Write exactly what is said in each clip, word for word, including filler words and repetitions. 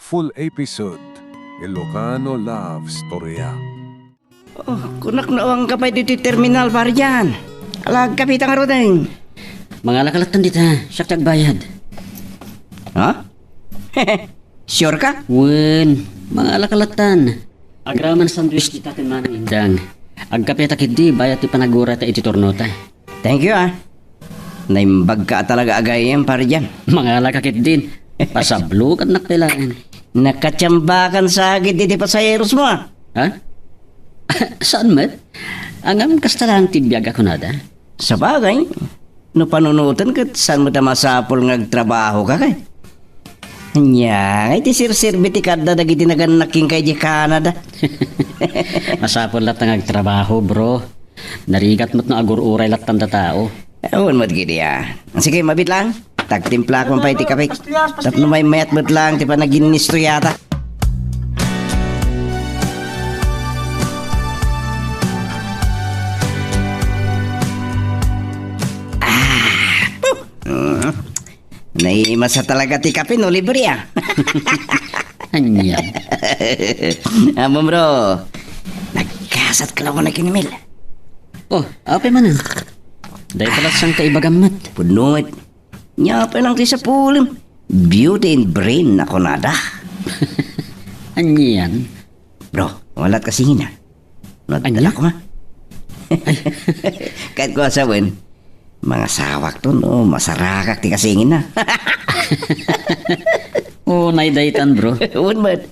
Full episode, Ilocano Love Storya. Oh, kunak no awan ka pay ditoy terminal, pare Jan. Ala, agkapita ngaruden. Mangala ka lattan dita, siak ti agbayad. Ha? Sure ka? Wen, mangala ka lattan. Agraman sandwich dita ken Manang Indang. Agkapita ketdi, bayat ti panagurayta iti turnota. Thank you, ah. Naimbag ka talaga agayyem, pare Jan. Mangala ka ketdin. Pasablokannak pay laeng. Nakatiambakan sa agid iti pasaheros mo, ah. Ha? Saan met? Ngem kasta laeng ti biag a kunada. Sabagay, no panunoten ket saan met a masapul nga agtrabaho ka kay. Ania, ngay ti serserbi ti kadda dagiti nagannak kenka idiay Canada. Masapul latta nga agtrabaho, bro. Narigat met no agur-uray latta nga tao. Awan met gidi, ah. Sige, mabiit lang. Tagtimplak man pay ti kape. Tapno maymayat met lang ti panaginnistoriyata. Ah, puh! Mm. Naimasa talaga ti kape, no, libre, ah. Ania? Ammom, bro. Nagkasat ka lawan a kinimil. Oh, apay manen? Dayta laeng ti ibagam met. Pudno met. Nia pay lang ti sapulem. Beauty and brain a kunada. Anian? Bro, walat kasi ngina. Ania? Nadala ko, ha? Kahit ko asawen, mangasawak to, no, masarakak ti kasingin na. Oo, nay daytan, bro. Wen met.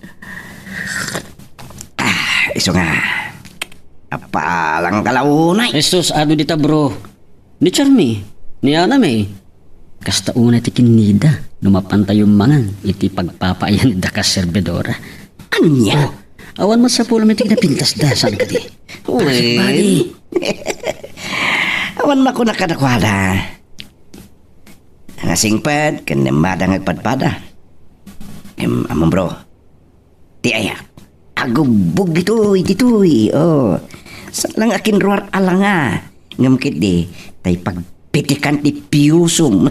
Ah, isu nga. Apalang kalaunay. Jesus, adu dita, bro. Ni Charmy, ni Ana May. Kasta unay ti kinnida no mapantayo mangan iti pagpapaayan da kas servidora. Ania? Oh, awan masapul met ti kinapintasda, saan kadi? Wen. Bakit, buddy? Awan makunak kadakuada. Nasingpet, ken nammada nga agpadpada. Em, amon, bro. Ti ayak, agubbog ditoy, ditoy, oh. Saan lang akin ruar alanga. Ngem ketdi, tay pagpitikan ti piusum.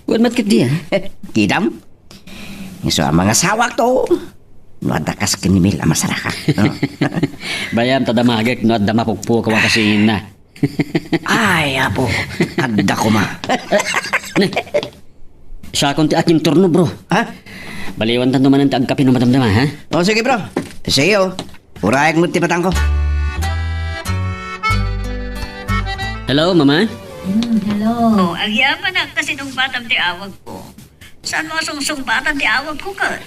Wen met ketdi, ah. Kidam? Isu a mangasawak to. No adda kas kinimil a masaraka. Oh. Bayam ta damagek no adda mapukpok a wakasinna. Ay, apo, adda koma. Ne. Siakon ti akinturno, bro. Ha? Baliwan tanto manen ti agkape no madamdama, ha? O, sige, bro. See you. Urayek met ti patangko. Hello, Mama? Mm, hello. Oh, agyamanak ta sinungbatam ti awagko. Saan mo a sungsungbatan ti awagko ket?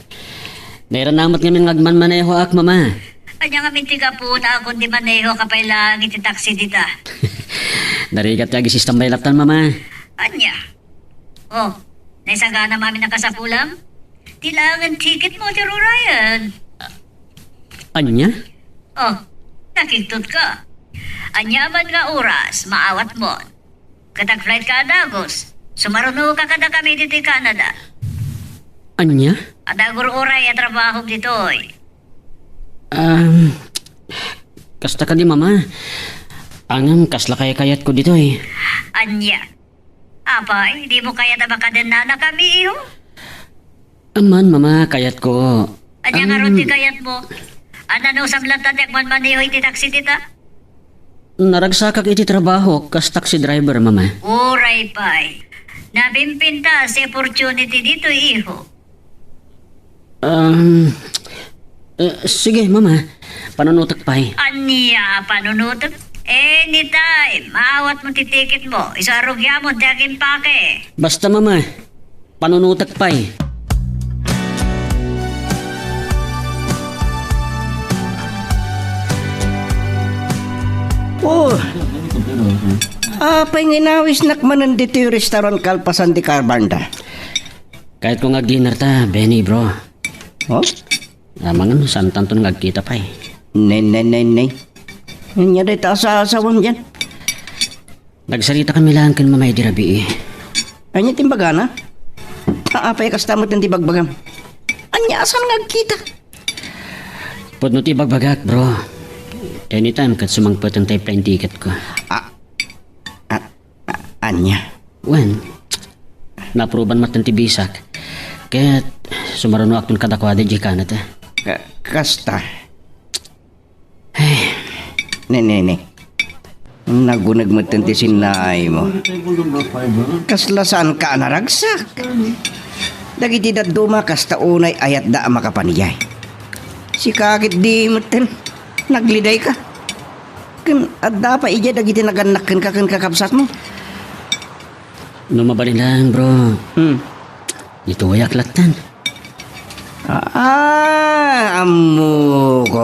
Nairanamat ngamin nga agmanmanehoak, Mama. Ania ngamin ti gapuna a kundi maneho ka pay laeng iti taksi dita? Narigat ti agisistambay lattan, Mama. Ania? Oh, naisagana mamin a kasapulam? Ti laengen ticket mo ti rurayen. Ania? Oh, nakigtot ka. Ania man nga oras, maawat mo. Ket agflight ka a dagus. Sumaruno ka kadakami ditoy Canada. Ania? Adda agur-uray a trabahom ditoy. Um, kasta kadi, Mama. Ngem kasla kaykayatko ditoy. Ania? Apay, di mo kayat a makadennanakami, iho? Amman, Mama, kayatko. Ania ngarud ti kayatmo? Anusam latta ti agmanmaneho iti taksi dita? Naragsakak iti trabahok kas taxi driver, Mama. Uray pay. Napimpintas ti opportunity ditoy, iho. Um, eh, sige, Mama. Panunotek pay. Ania, panunotek? Anytime. Maawat mo ti ticket mo. Isu a rugiamon ti agimpake. Basta, Mama. Panunotek pay. Oh, apay nga inawisnak manen ditoy restaurant kalpasan ti Carbarnda? Kayatko nga agdinner ta, Benny, bro. Oh? Amangan, saan tanton nga agkita pay? Nay, nay, nay, nay. Ania dayta a sasawam diay? Nagsaritakami laeng ken Mama idi rabii. Ania ti imbagana? Apay kasta met ti bagbagam? Ania a saan nga agkita? Pudno ti ibagbagak, bro. Anytime ket sumangpeten ti plane ticket ko. Ah, ah, ah, ania? Wen, naapruban met ti bisak. Ket Sumarunoakton kadakuada idiay Canada. Ka-, kasta. Ay. Ne, ne, ne. Naguneg metten ti sinnaaymo. Kasla saanka a naragsak. Dagiti dadduma kasta unay ayatda a makapanijay. Sika ketdi metten, naglidayka. Ken adda pay idiay dagiti nagannak kenka ken kakabsatmo. No mabalin laeng, bro. Hmm. Ditoyak lattan. Ah, ammokon.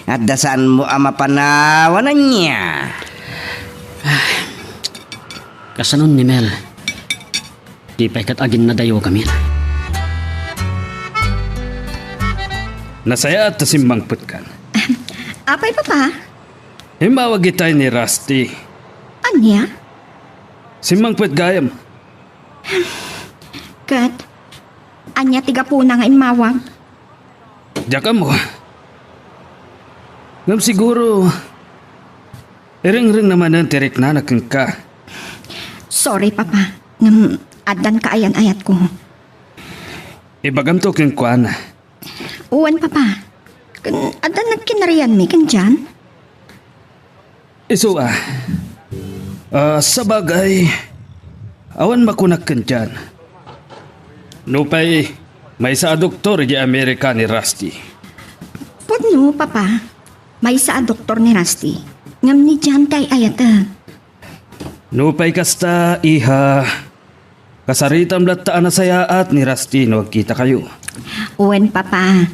Adda saanmo a mapanawan ania? Kasanon ni Mel, di pay ket aginnadayokamin. Nasayaat ta simmangpetkan. Apay, Papa? Immawag itay ni Rusty. Ania? Simmangpet gayam. Ket, ania ti gapuna nga immawag? Diak ammo. Ngem siguro, iringrengna manen ti riknana kenka. Sorry, Papa. Ngem addan kaayan-ayatko. Ibagamto kenkuana. Wen, Papa. Ken addan nagkinarianmi ken John? Isu a. Ah, sabagay, awan makunak ken John. Nupay, maysa a doktor idiay Amerika ni Rusty. Pudno, Papa. Maysa a doktor ni Rusty. Ngem ni John ti ay-ayatek. Nupay kasta, iha, kasaritam latta a nasayaat ni Rusty no agkitakayo. Wen, Papa.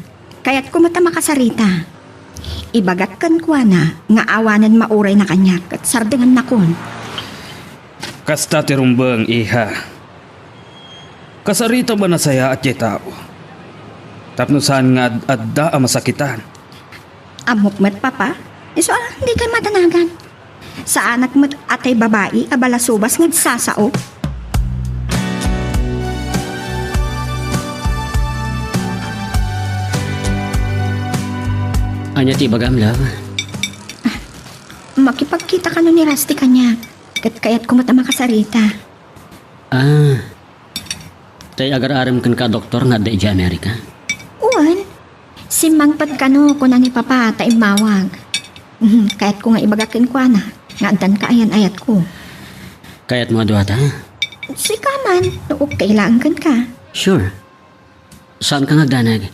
Kayatko met a makasarita. Ibagak kenkuana nga awanen maurayna kaniak ket sardengannakon. Kasta ti rumbeng, iha. Kasaritam a nasayaat ti tao. Tapno saan nga ad-, adda a masakitan. Ammok met, Papa. Isu a, dikay madanagan. Saanak met a tay babai a balasubas nga agsasao. Ania ti ibagam, love? Makipagkita kano ni Rusty kaniak. Ket kayatko met a makasarita. Ah, tay agar-arem kenka a doktor nga adda idiay Amerika? Wen. Simmangpet kano, kuna ni Papa, ta immawag. Mhm, kayatko nga ibagak kenkuana nga addan kaayan-ayatko. Kayatmo a duata? Sika man, no okay laeng kenka. Sure. Saanka nga agdanag.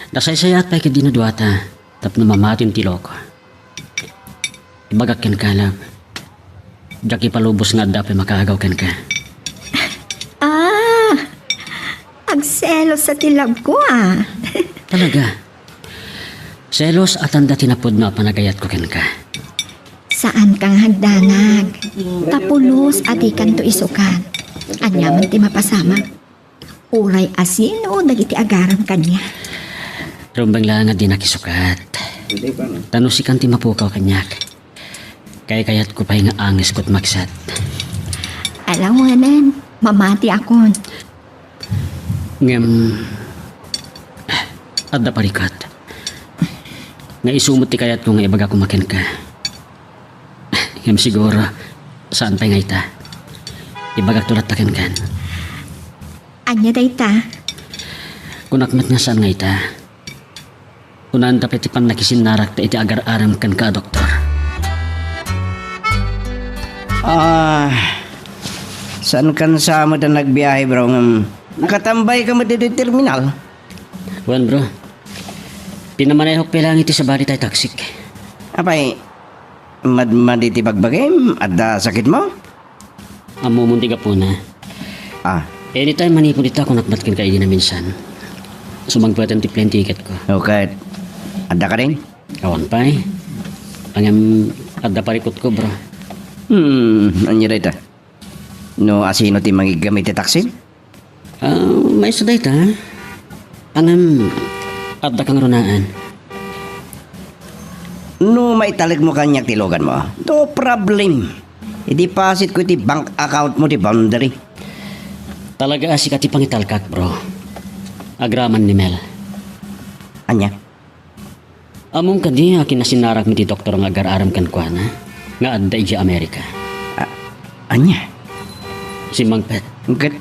Nasaysayaat pay ketdin a duata tapno mamatim ti loko. Ibagak kenka, love. Diak ipalubos nga adda pay makaagaw kenka. Ah! Agselos a ti love ko, ah. Talaga? Selos a tanda ti napudno a panagayatko kenka. Saanka nga agdanag. Ta pulos a dikanto isukat. Ania man ti mapasamak? Uray asino dagiti agaram kaniak. Rumbeng laeng a dinak isukat. Ta no sikan ti mapukaw kaniak, kaykayatko pay nga angesko ti maksat. Alawenen, mamatiakon. Ngem, adda parikut nga isu met ti kayatko nga ibaga koma kenka. Ngem siguro, saan pay nga ita. Ibagakto latta kenkan. Ania dayta? Kunak met nga saan nga ita. Kunanta pay ti pannakisinnarek ta iti agar-arem kenka a doktor. Ah, saankan sa met a nagbiahe, bro, ngem nakatambayka met iti terminal? Wen, bro. Pinamanehok pay laeng iti sabali tay taksik. Apay, madmadi ti bagbagim? Adda sakitmo? Ammomon ti gapuna. Ah. Anytime manipud ita, kunak met kenka idi naminsan. Sumangpeten ti plane ticket ko. O, ket adda kadin? Awan pay. Ngem adda parikutko, bro. Hmm, ania dayta? No asino ti mangiggamit ti taksim? Ah, maysa dayta. Ngem adda kangrunaan. No maitalekmo kaniak ti luganmo, no problem. I-deposit ko iti bank account mo ti boundary. Talaga a sika ti pangitalkak, bro. Agraman ni Mel. Ania? Ammom kadi a kinasinnarek mi ti doktor nga agar-arem kenkuana nga adda idiay Amerika? A-, ania? Simmangpet. Ket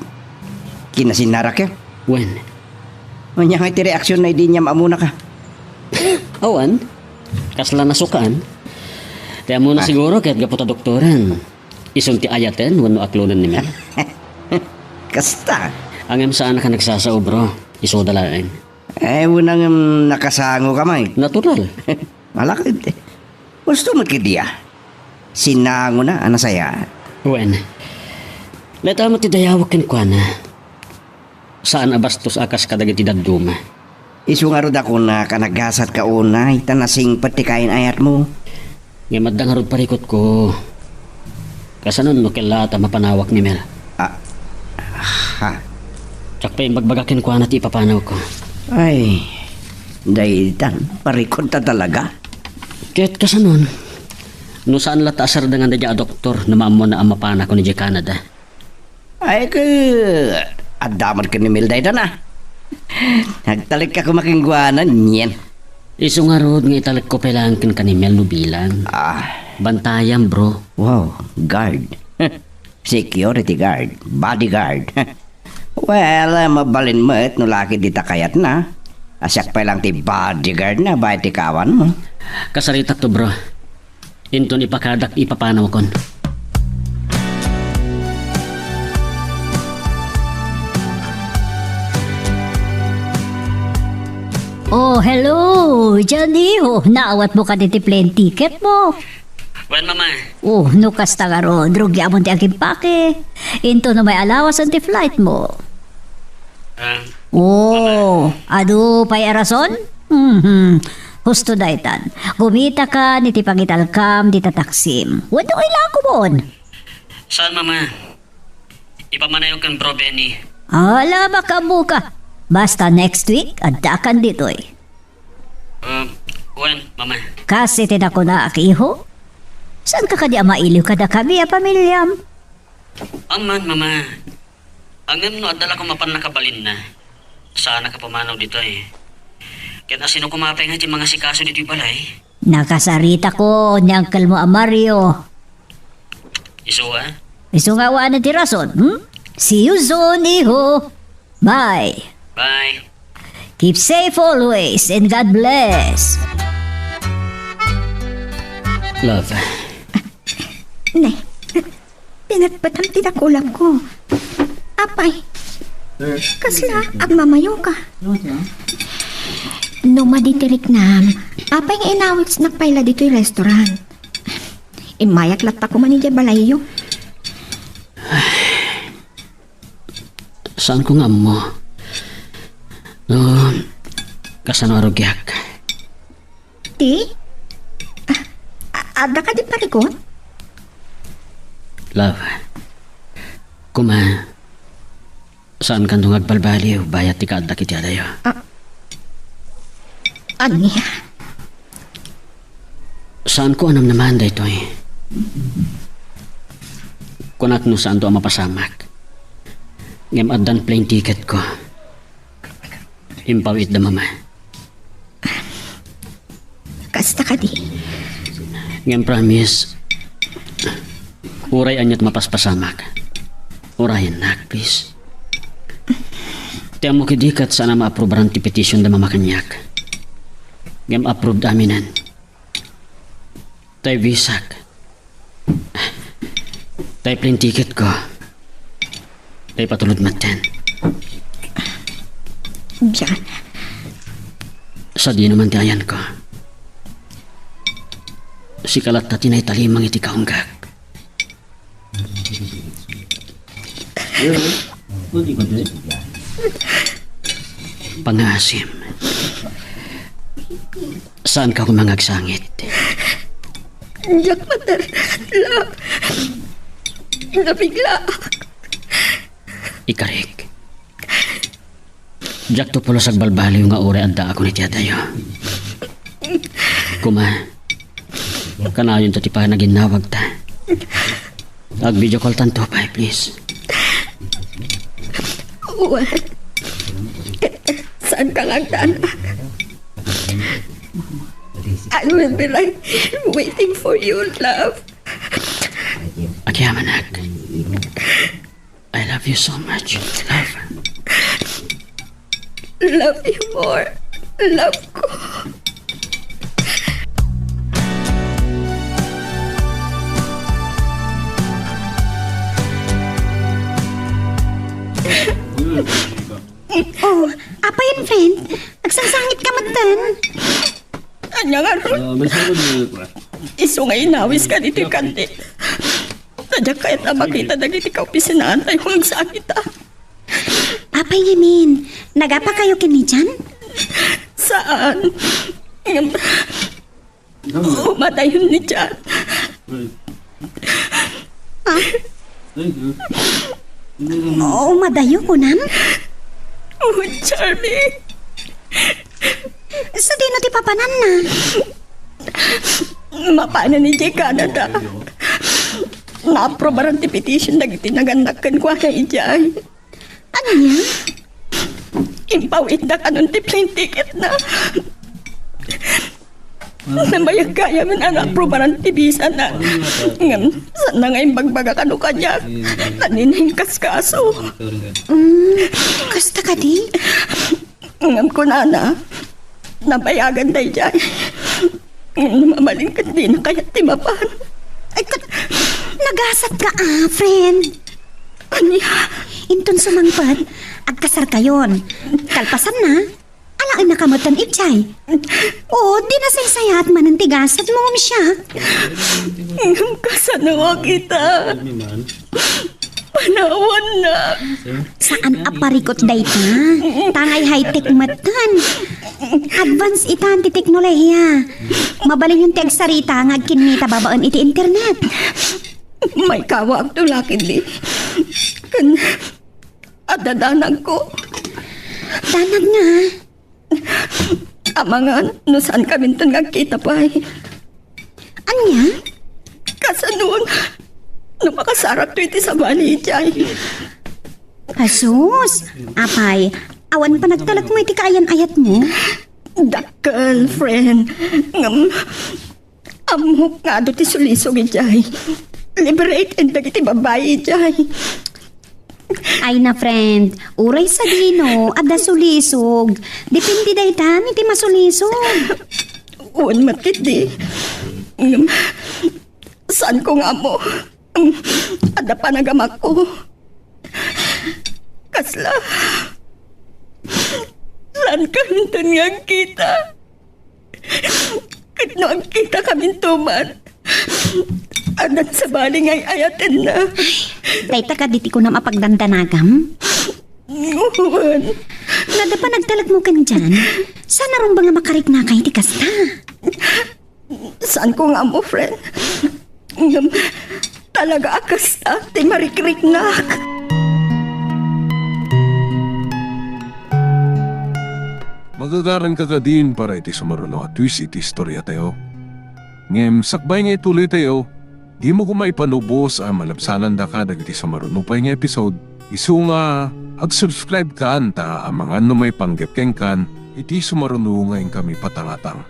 Kinasinnarakem? Wen. Ania ngay ti reaksion na idi inyam-amonaka? Awan. Kasla nasukaan. Ti ammona siguro ket gapu ta doktoren. Isun ti ayaten wenno aklonen ni Mel. Kasta. Ngem saanka nagsasao, bro. Isuda laeng. Eh, unang, em, nakasango ka, Mike. Natural. Malakad. Gusto met kadi, ah. Sinangona a nasayaat. Wen. Latta met ti dayawek kenkuana. Saan a bastos a kas kadagiti dadduma. Isu ngarud a kunak a nagasatka unay ta nasingpet ti kain-ayatmo. Ngem adda ngarud parikutko. Kasano no kella ta mapanawak ni Mel? Ah, ha? Diak pay imbagbaga kenkuana ti ipapanawko. Ay, daytan, parikut ta talaga. Ket kasanon, no saan latta a sardengan daydiay a doktor no maammona a mapanakon idiay Canada? Ay, ke, adda met ken ni Mel daytan, ah. Nagtalekka koma kenkuana, nien. Isu ngarud nga italekko pay laeng kenka ni Mel no bilang. Ah. Bantayam, bro. Wow, guard. Security guard, bodyguard. Well, mabalin met no la ket dita kayatna. A siak pay laeng ti bodyguard na, bay ti kawan mo. Kasaritak to, bro. Inton ipakadak ipapanawkon. Oh, hello, Johnny. Oh, naawat mo kadi ti plane ticket mo? Wen, Mama. Oh, no kasta ngarud, rugiamon ti agimpake. Inton no may alawasen ti flight mo. Ah, Oh, adu pay a rason? Mhm. Husto daytan. Gumitaka iti pangitalkam dita taksim. Wenno ilakomon. Saan, Mama? Ipamanayok ken Bro Benny. Ala, makaammoka. Basta next week, addakan ditoy. Ah, wen, Mama. Kas iti nakunak, iho? Saanka kadi a mailiw kadakami a pamiliam? Amman, Mama. Ngem no adda la koma pannakabalinna, saannak a pumanaw ditoy. Ket asino koma pay nga ti mangasikaso ditoy balay? Nakasaritakon ni uncle mo a Mario. Isu a? Isu nga awanen ti rason, hmm? See you soon, iho. Bye. Bye. Keep safe always and God bless. Love. Nay, pinatpatam ti dakulapko. Apay, kasla agmamayoka? No madi ti riknam, apay nga inawitsnak pay la ditoy restaurant? Immayak latta koma idiay balayyo. Saanko nga ammo. No, kasano a rugiak? Ti? Ah, a-, adda kadi parikut? Love. Koma, saankanto nga agbalbaliw bayat ti kaaddak iti adayo? Ah, ania? Saanko a namnamaen daytoy. Kunak no saanto a mapasamak. Ngem addan plane ticketko. Impawitda, Mama. Kasta kadi. Ngem promise, uray aniat mapaspasamak, urayennak, please. Ti ammok idi ket saan a ma-approbaran ti petition da Mama kaniak. Ngem approved aminen. Tay visak. Tay plane ticketko. Tay patulod metten. Diyan. Sadino man ti ayanko. Sika latta ti naitalimang iti kaunggak. Pangasim. Saanka koma nga agsangit? Diak mater, love. Nabiglaak. Ikarik. Diakto pulos agbalbaliw nga uray addaakon iti adayo. Koma, kanayonto ti panaginnawagta. Ag-video call tanto pay, please. Well, saanka nga agdanag? I will be right waiting for you, love. Agyamanak. I love you so much, love. Love you more. Love ko. Oh, apay, friend? Agsangsangit ka metten. Ania ngarud? Ah, may sabon mo, pre. Isu nga inawis ka ditoy kandi. Diak kayat a makita dagiti kaopisinaan tayo kung saan kita. Apay ngamin, nagapa kayo ken ni Jan? Saan? Umadayon ni Jan. Ah? Umadayo, kunam? Oh, Charlie. Sadino ti papananna? Mapanan idiay Canada. Naaprobaran ti petition dagiti nagannak kenkuana idiay. Ania? Impawitda kanon ti plane ticketna. Nabayag gayam a naaprobaran ti visa na. Ngem, saan na nga imbagbaga kano kaniak? Tanina inkaskaso. Mm, kasta kadi? Ngem kunana, nabayagan daydiay. Ngem no mabalin ket dina kayat ti mapan. Ay, ket, nagasat ka, ah, friend. Ania? Inton sumangpet, agkasar kayon. Kalpasan na, alaen na kametan idiay. O, di nasaysayaat manen ti gasat mo, ngem siya. Ngem kasano a kita? Panawanna. Saan a parikut dayta. Tangay high-tech metten. Advance itan ti teknolohiya. Mabalinyon ti agsarita nga agkinnita babaen iti internet. Maikawaak to, Lucky Lee. Ken adda danagko. Danag nga? Amangan, no saan kaminton nga agkita pay. Ania? Kasanon, no makasarakto iti sabali idiay. Jesus! Apay, awan panagtalekmo iti kaayan-ayatmo? Dakkel, friend. Ngem, ammok nga adu ti sulisog idiay. Liberated dagiti babbai idiay. Ay na, friend, uray sadino, adda sulisog. Depende daytan iti masulisog. Wen met ketdi. Ngem, saanko nga ammo. Adda panagamakko. Kasla. Saan kaminton nga agkita? Ket no agkita kaminto man, adda sabali nga ay-ayatenna. Dayta kadi ti kunam a pagdandanagam? Wen. No adda panagtalekmo ken Jan, saan a rumbeng a makariknaka iti kasta? Saanko nga ammo, friend. Ngem, talaga a kasta ti marikriknak. Magagaranka kadin para iti sumaruno a twist iti istoriatayo. Ngem sakbay nga ituloytayo, dimo koma ipanubos a malabsanandaka dagiti sumaruno pay nga episode. Isu nga, ag-subscribe kan ta amangan no maipanggep kenkan iti sumaruno nga inkami patangatang.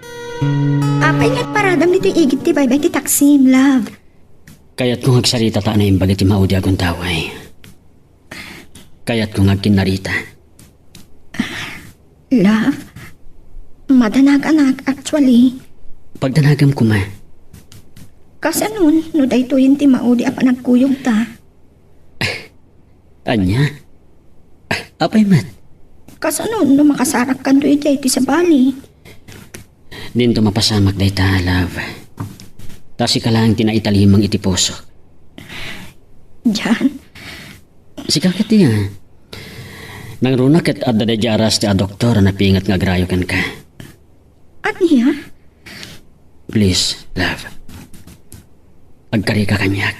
Apay nga agparadam ditoy igid ti baybay ti taksim, love? Kayatko nga agsarita ta naimbag iti maudi a gundaway. Kayatko nga agkinnarita. Love, madanaganak, actually. Pagdanagam koma. Kasanon, no daytoyen ti maudi a panagkuyogta? Ania? Apay met? Kasanon, no makasarakkanto idiay ti sabali? Dinto mapasamak dayta, love. Ta sika laeng ti naitalimeng iti puso. Jan? Sika ket, ya. Nangruna ket adda daydiay a ras ti a doktor a napinget nga agrayo kenka. Ania? Please, love. Agkarika kaniak.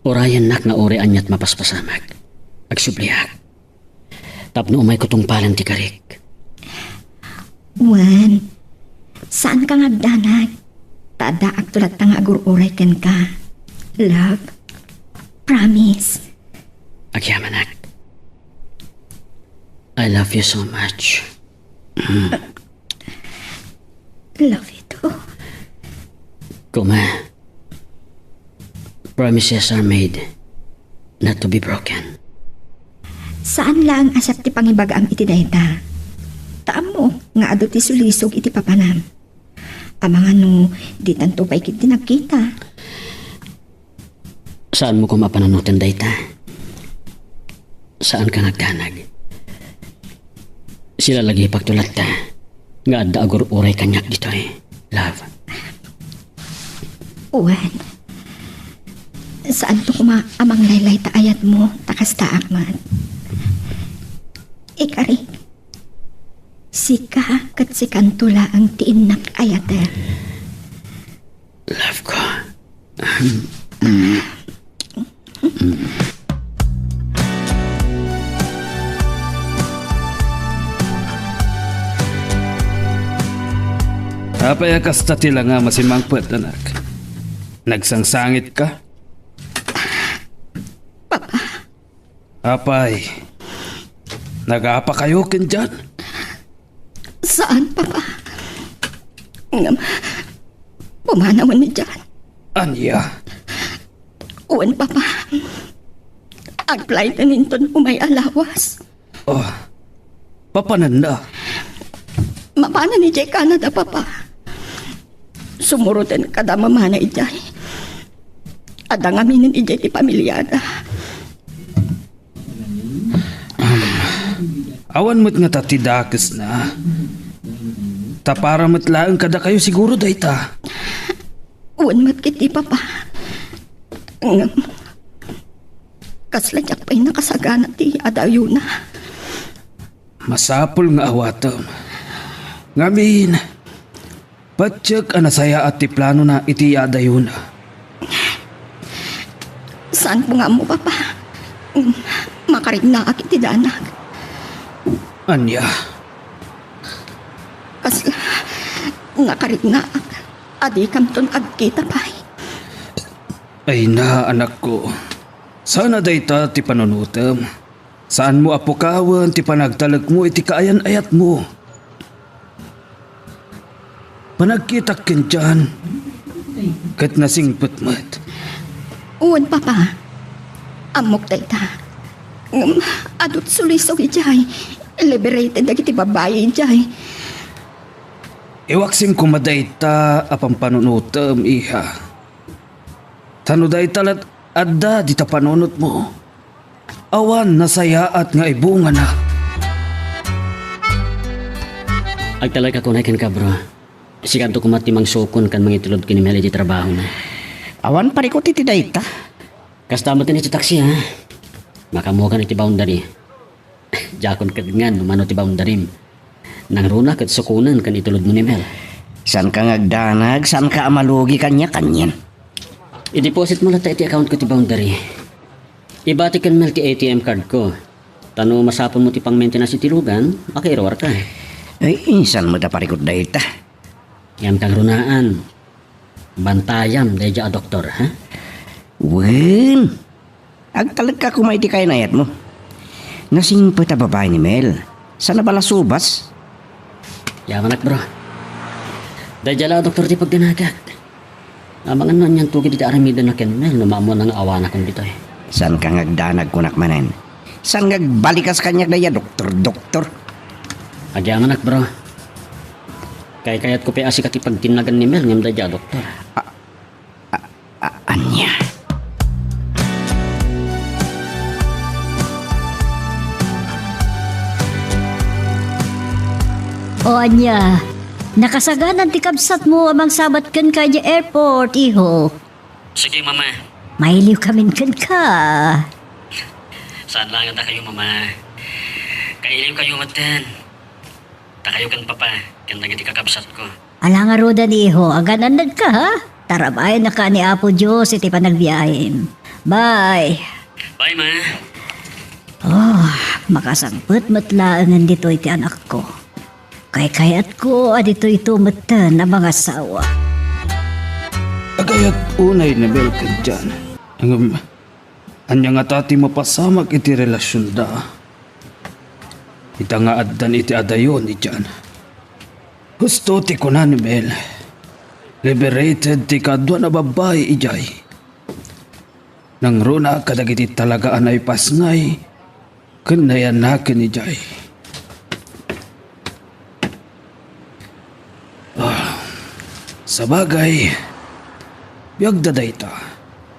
Urayennak nga uray aniat mapaspasamak. Agsubliak. Tapno umayko tungpalen ti karik. Wen, saanka nga agdanag. Ta addaakto latta nga agur-uray kenka. Love, promise. Agyamanak. I love you so much. Love you too. Koma, promises are made not to be broken. Saan laeng a siak ti pangibagaam iti dayta. Ta ammok nga adu ti sulisog iti papanam. Amangan no ditanto pay ketdi nagkita. Saanmo koma a panunoten dayta. Saanka nga agdanag. Silalagipak to latta nga adda agur-uray kaniak ditoy, love. Wen, saanto koma a manglaylay ta ayatmo, ta kastaak met. Ikarik, sika ket sikanto laeng ti innak ayaten. Love ko. Apay a kasta ti langam a simmangpet, anak? Nagsangsangitka? Papa. Apay, nagapakayo kendian? Saan, Papa. Ngem, pumanawen idiay. Ania? Wen, Papa. Agflighten inton umay a lawas. Oh, papananna? Mapanen idiay Canada, Papa. Sumuroten kada mamana idiay. Adda ngaminen idiay ti pamiliada. Awan met ngata ti dakesna. Ta para met laeng kadakayo siguro dayta. Wen met ketdi, Papa. Ngem, kasla diak pay nakasagana ti adayona. Masapul nga awatem. Ngamin, patiek a nasayaat ti planona iti adayona. Saanko nga ammo, Papa. Makariknaak iti danag. Ania? Kasla, nakariknaak a dikamton agkita pay. Ay na, anakko. Sana dayta ti panunotem. Saanmo a pukawen ti panagtalekmo iti kaayan-ayatmo. Panagkitak kendian, ket nasingpet met. Wen, Papa. Ammok dayta. Ngem, adu ti sulisog idiay. Liberated dagiti babbai idiay. Iwaksim koma dayta a pampanunotem, iha. Ta no dayta lat adda dita panunotmo, awan nasayaat nga ibungana. Agtalekak unay kenka, bro. Sikanto koma ti mangsukon ken mangitulod ken ni Mel iti trabahona. Awan parikut iti dayta. Kasta met iti taxi, ha? Makaammokan iti boundary. Diakon ket ngan no mano ti boundarim. Nangruna ket sukonen ken itulodmo ni Mel. Saanka nga agdanag, saanka a malugi kaniak, anian? I-deposit mo latta iti account ko ti boundary. Ibati ken Mel ti A T M card ko. Ta no masapulmo ti pang-maintenance iti lugan, makairuarka. Ay, insan met a parikut dayta. Ngem kangrunaan, bantayam daydiay a doktor, ha? Wen, agtalekka koma iti kaayan-ayatmo. Nasingpet a babai ni Mel. Saan a balasubas. Yamanak, bro. Daydiay la a doktor ti pagdanagak. Amangan no anianto ketdi ti aramidenna ken Mel no maammoanna nga awanakon ditoy. Saanka nga agdanag, kunak manen. Saan nga agbalikas kaniak daydiay a doktor, doktor? Agyamanak, bro. Kaykayatko pay a sika ti pagtinnagan ni Mel ngem daydiay a doktor. A-, a-, ania? O ania, nakasaganan ti kabsatmo a mangsabat kenka idiay airport, iho? Sige, Mama. Mailiwkamin kenka. Saan laeng a dakayo, Mama. Kailiwkayo metten. Dakayo ken Papa, ken dagiti kakabsatko. Ala ngaruden, iho, agan-annadka, ha? Tarabayannaka ni Apo Dios iti panagbiahem. Bye. Bye, Ma. Oh, makasangpet met laengen ditoy ti anakko. Kaykayatko a ditoyto metten a mangasawa. Agayat unay ni Mel kendian. Ngem, ania ngata ti mapasamak iti relasionda? Ita nga addan iti adayo ni Jan. Husto ti kuna ni Mel. Liberated ti kaduana a babbai idiay. Nangruna kadagiti talaga a naipasngay ken nayanaken idiay. Sabagay, biagda dayta.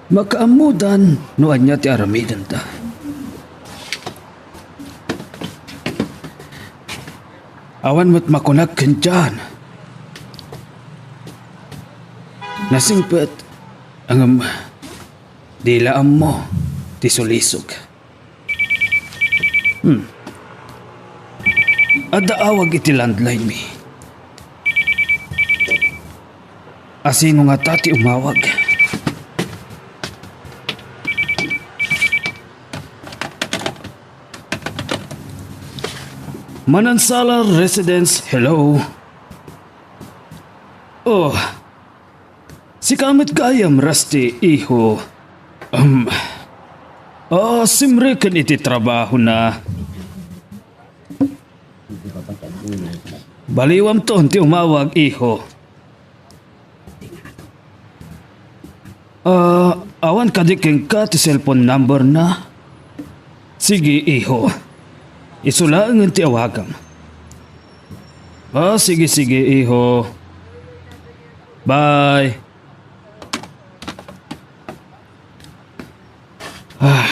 Makaammodan no ania ti aramidenda. Awan met makunak ken John. Nasingpet, ngem di la ammo ti sulisog. Hmm. Adda awag iti landline mi. Asino ngata ti umawag? Manansala Residence, hello. Oh, sika met gayam, Rusty, iho. Um, ah, simreken iti trabahona. Baliwamton ti umawag, iho. Ah, awan kadi kenka ti cellphone number na? Sige, iho. Isu laengen ti awagam. Ah, sige, sige, iho. Bye. Ah.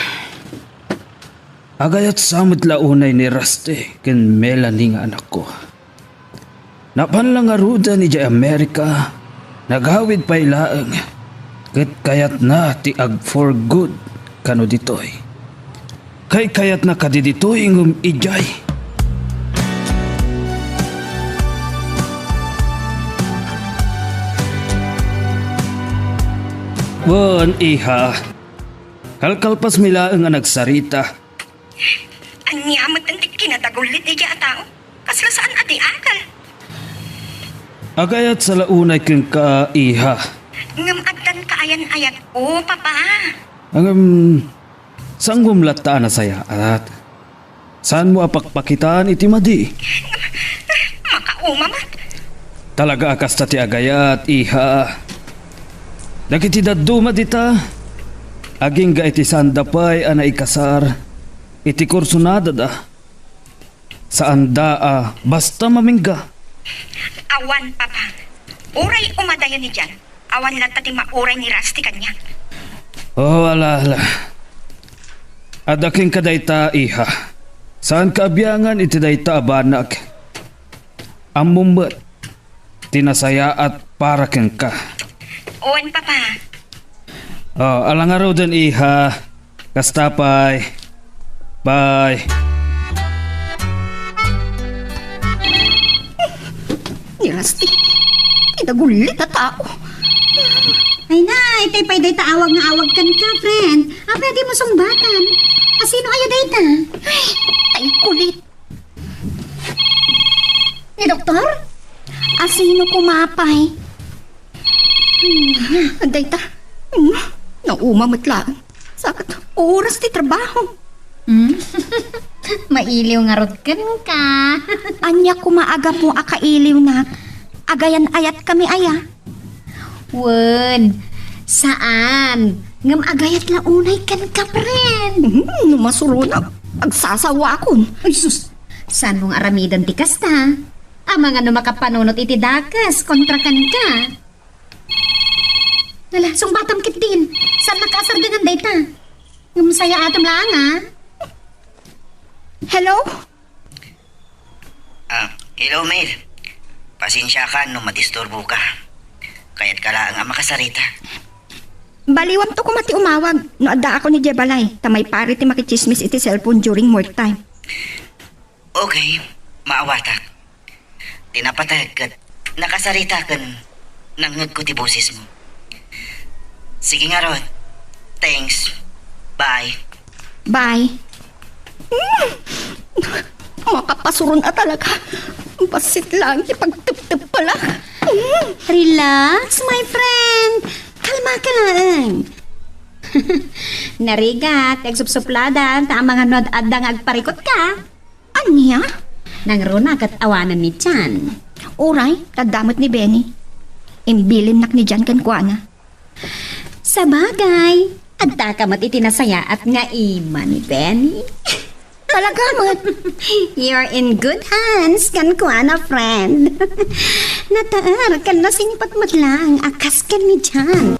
Agayat sa met la unay ni Rusty ken Melanie nga anakko. Napan la ngaruden idiay Amerika, nagawid pay laeng, ket kayatna ti ag-for good kano ditoy. Kaykayatna kadi ditoy ngem idiay. Wen, iha, kalkalpasmi laeng a nagsarita. Ania met ti kinadagullit daydiay a tao? Kasla saan a di akal. Agayat sa la unay kenka, iha. Ngem addan kaayan-ayatko, Papa. Ngem, saanmo latta a nasayaat. Saanmo a pakpakitaan iti madi. Makauma met. Talaga a kasta ti agayat, iha. Dagiti dadduma dita, agingga iti saanda pay a naikasar iti kursonadada. Saanda a basta mamingga. Awan, Papa. Uray umadayo ni Jan, awan latta ti mauray ni Rusty kaniak. Oh, ala, ala. Adda kenka dayta, iha. Saanka a biangan iti dayta a banag. Ammom met ti nasayaat para kenka. Wen, Papa. Oh, ala ngaruden, iha. Kasta pay. Bye. Ni Rusty, kinagullit a tao. Ay na, itay pay dayta awag nga awag kenka, friend. Apay a dimo sungbatan? Asino aya dayta? Ay, tay kulit. Ni doktor? Asino koma pay? Hmm, dayta. Hmm, nauma met laeng. Sa ket oras ti trabaho. Hmm? Mailiw ngarud kenka. Ania koma a gapu a kailiwnak? Agayan-ayatkami aya? Wen, saan. Ngem agayat la unay kenka, friend. Hmm, no masuronak, agsasawakon. Ay, sus! Saanmo nga aramiden ti kasta? Amangan no makapanunot iti dakes kontra kenka. Ala, sungbatam ketdin. Saannak a sardengan dayta. Ngem sayaatem laeng, a. Hello? Ah, hello, Mel. Pasensiakan no madisturboka. Kayatka laeng a makasarita. Baliwamto koma ti umawag no addaakon idiay balay, ta maypay ti makitsismis iti cellphone during work time. Okay, maawatak. Ti napateg ket nakasarita ken nangngegko ti bosesmo. Sige ngarud. Thanks. Bye. Bye. Mm. Makapasuron a talaga. Bassit laeng ti pagteptep pala. Mm. Relax, my friend. Kalmaka laeng. Narigat, agsupsupladan, ta amangan no ad-adda nga agparikutka. Ania? Nangruna ket awanen ni Jan. Uray, tadda met ni Benny. Imbilinnak ni Jan kenkuana. Sabagay, adda ka met iti nasayaat nga ima ni Benny. Talaga met. You're in good hands, kenkuana, friend. Nataer ken nasingpet met laeng a kas ken ni John.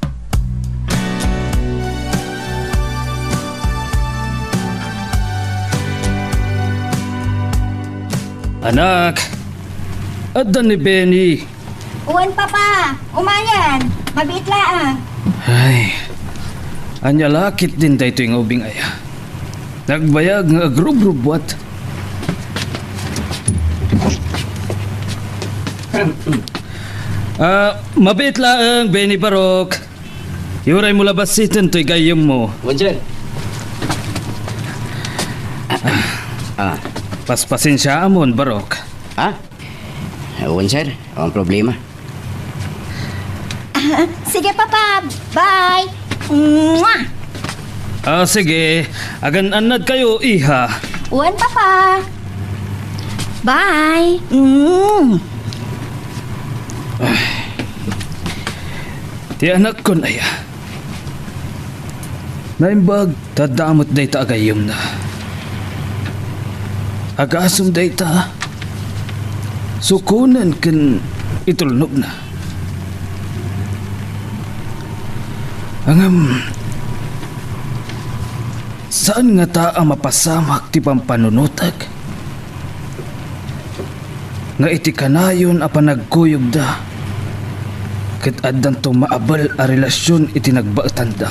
Anak, adda ni Benny. Wen, Papa. Umayen. Mabiit laeng. Ay, ania la ketdin daytoy nga ubing aya? Nagbayag nga agrubrubbuat. Ah, mabiit laeng, Benny Barok. Iuraymo la bassiten toy gayyemmo. Wen, sir. Ah. Paspasensiaamon, Barok. Ha? Wen, sir. Awan problema. Ah, sige, Papa. Bye. Mwah! Ah, sige. Agan-annadkayo, iha. Wen, Papa. Bye. Mm. Ti anakkon aya. Naimbag ta adda met dayta a gayyemna. Agasem dayta, sukonen ken itulnogna. Ngem, saan ngata a mapasamak ti pampanunotek? Nga iti kanayon a panagkuyogda, ket addanto maabel a relasion iti nagbaetanda.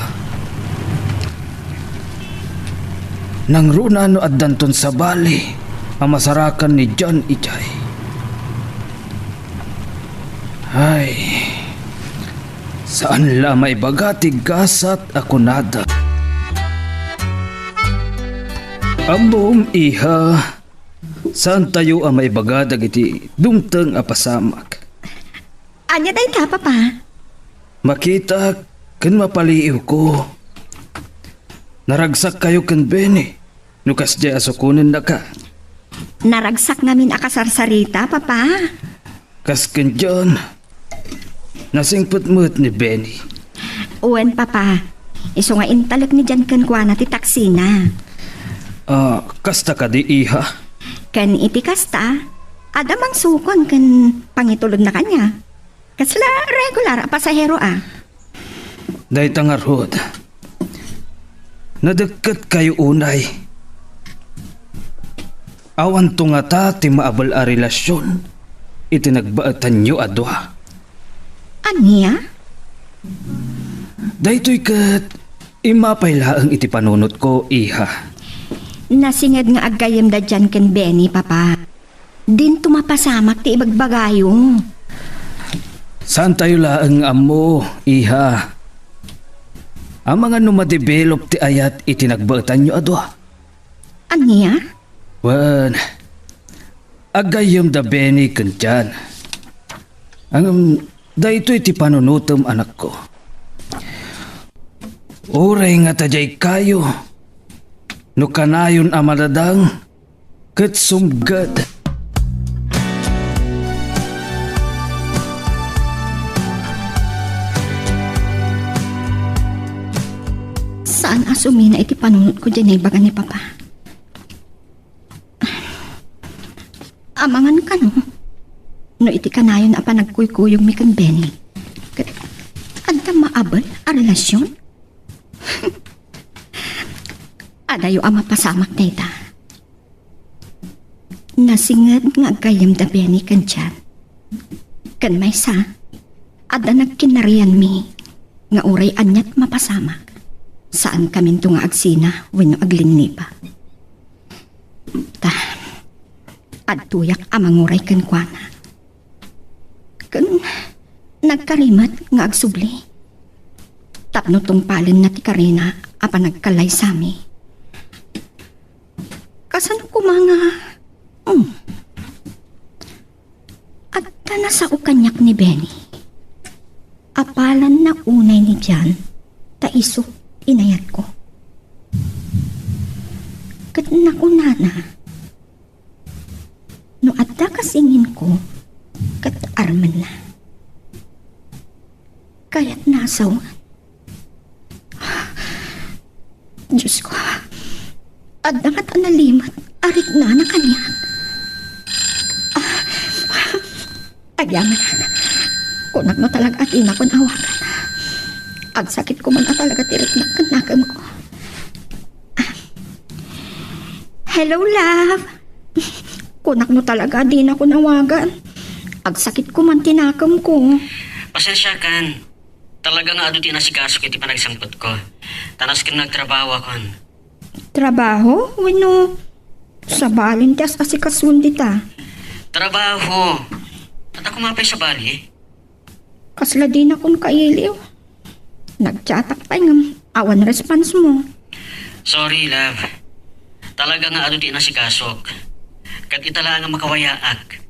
Nangruna no addanton sabali a masarakan ni John idiay. Ay, saan la a maibaga ti gasat a kunada. Ammom, iha, saantayo a maibaga dagiti dumteng a pasamak. Ania dayta, Papa? Makitak ken mapaliiwko. Naragsakkayo ken Benny no kasdiay a sukonennaka. Naragsak ngamin a kasarsarita, Papa. Kas ken John, nasingpet met ni Benny. Wen, Papa. Isu nga intalek ni John kenkuana ti taksina. Ah, kasta kadi, iha? Ken iti kasta, adda mangsukon ken pangitulodna kaniak. Kasla regular a pasahero a. Dayta ngarud, nadekket kayo unay. Awanto ngata ti maabel a relasion iti nagbaetanyo a dua. Ania? Daytoy ket immapay laeng iti panunotko, iha. Nasinged nga aggayyemda diay ken Benny, Papa. Dinto mapasamak ti ibagbagayo. Saantayo laeng nga ammo, iha. Amangan no madevelop ti ayat iti nagbaetanyo a dua. Ania? Wen, aggayyem da Benny ken John. Ngem daytoy ti panunotem, anakko. Uray ngata diay kayo, no kanayon a madadang, ket sumged. Saan a sumina iti panunotko diay naibaga ni Papa. Amangan kano, no iti kanayon a panagkuykuyogmi ken Benny, ket adda maabel a relasion? Adayo a mapasamak dayta. Nasinged nga aggayyem da Benny ken John. Ken maysa, adda nagkinarianmi nga uray aniat mapasamak, saankaminto nga agsina wenno aglinnipa. Ta, adtoyak a manguray kenkuana. Ken nagkari met nga agsubli tapno tungpalenna ti karina a panagkallaysami. Kasano koma nga, hmm, adda nasao kaniak ni Benny. Apalanna unay ni John ta isu ti inayatko. Ket nakunana, no adda kasinginko, ket armenna. Kayatna a sawen. Diosko, adda met a nalimed a riknana kaniak. Ah, agyamanak, Kunak no talaga a dinakon awagan. Agsakit ko man a talaga ti riknak ken nakemko. Hello, love. Kunak no talaga a dinakon awagan. Agsakit ko man ti nakemko. Pasensiakan. Talaga nga adu ti inasikasok iti panagsangpetko. Ta nasken nga agtrabahokon. Trabaho? Wenno sabali ti as-asikason dita? Trabaho. Adda koma pay sabali? Kasla dinakon kailiw. Nagchatak pay ngem awan response mo. Sorry, love. Talaga nga adu ti inasikasok. Ket ita laeng a makawayaak.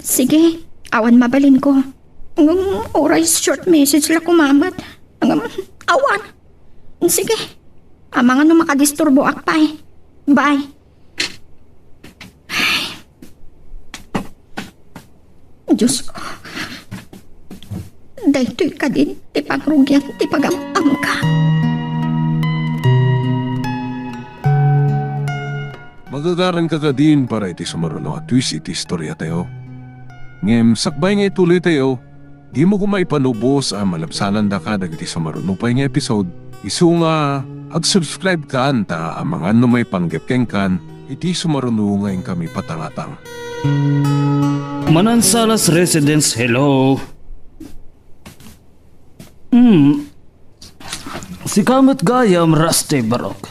Sige, awan mabalinko. Ngem uray short message la koma met. Ngem awan. Sige. Amangan no makadisturboak pay. Bye. Diyos ko. Daytoy kadin ti pangrugian ti pagam-amka. Magagaran ka kadin para iti sumaruno a twist iti istoriatayo. Ngem sakbay nga ituloytayo, dimo koma ipalubos a malabsanandaka dagiti sumaruno pay nga episode. Isu nga, ag-subscribe kan ta amangan no maipanggep kenkan iti sumaruno nga inkami patangatang. Manansalas Residence, hello. Hmm. Sika met gayam, Rusty, barok.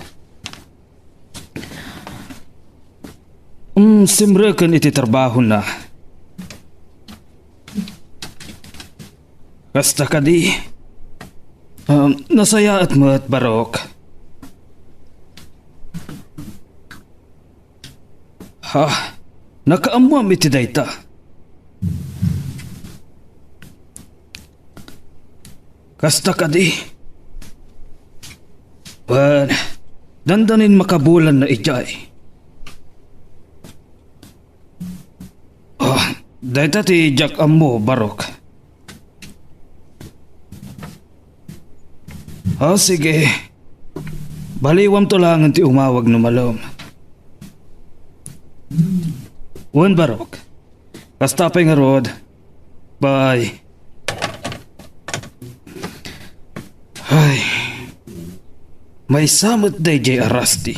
Hmm, simreken iti trabahona. Kasta kadi. Um, nasayaat met, barok. Ha? Nakaammoam iti dayta? Kasta kadi? Wen, dandanin makabulanna idiay. Ah, dayta ti diak ammo, barok. Ah, sige. Baliwamto laengen ti umawag no malem. Wen, barok. Kasta pay ngarud. Bye. Ay. Maysa met daydiay a Rusty.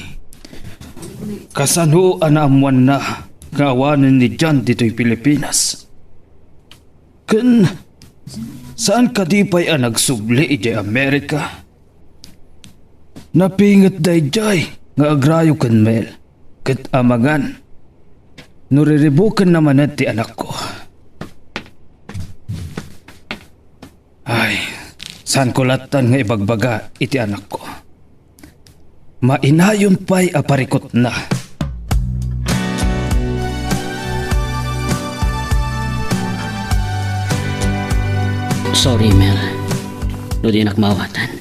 Kasano a naammoanna nga awanen ni John ditoy Pilipinas? Ken saan kadi pay a nagsubli idiay Amerika? Napinget daydiay nga agrayo ken Mel ket amangan no riribukenna manen ti anakko. Ay, saanko lattan nga ibagbaga iti anakko. Mainayon pay a parikutna. Sorry, Mel. No dinak maawatan.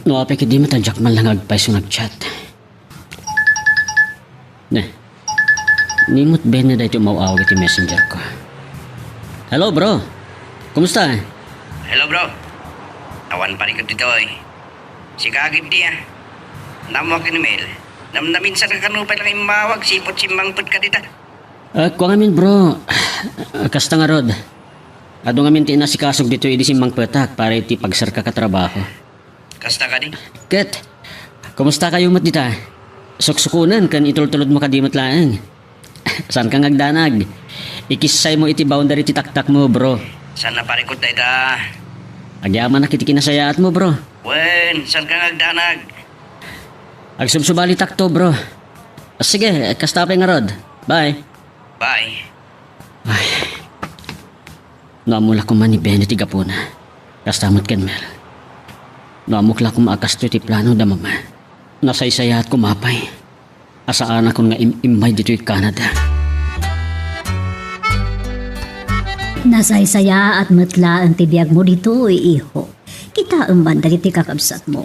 No apay ket di met a diak man lang agpayso nag-chat. Ne. Ni met Ben daytoy umaw-awag iti messenger ko. Hello, bro. Kumusta? Hello, bro. Awan parikut ditoy. Sika ketdi, a. Naammoak ken Mel. Namnaminsan ka kano pay lang immawag, siput simmangpetka dita. Ah, kua ngamin, bro. Kasta ngarud. Adu ngamin ti inasikasok ditoy idi simmangpetak para iti pagsarkak a trabaho. Kasta kadi? Ket, kumusta kayo met dita? Suksukunen ken itultulodmo kadi met laeng. Saanka nga agdanag? Ikissaymo iti boundary ti taktakmo, bro. Saan a parikut dayta? Agyamanak iti kinasayaatmo, bro. Wen, saanka nga agdanag? Agsubsubalitakto, bro. Sige, kasta pay ngarud. Bye. Bye. Ay. No ammo la koma ni Ben ti gapuna. Kasta met ken Mel. No ammok la koma a kastoy ti plano da mama. Nasaysayaat koma pay a saanakon nga im-immay ditoy Canada. Nasaysayaat met laeng ti biagmo ditoy, iho. Kitaem man dagiti kakabsatmo.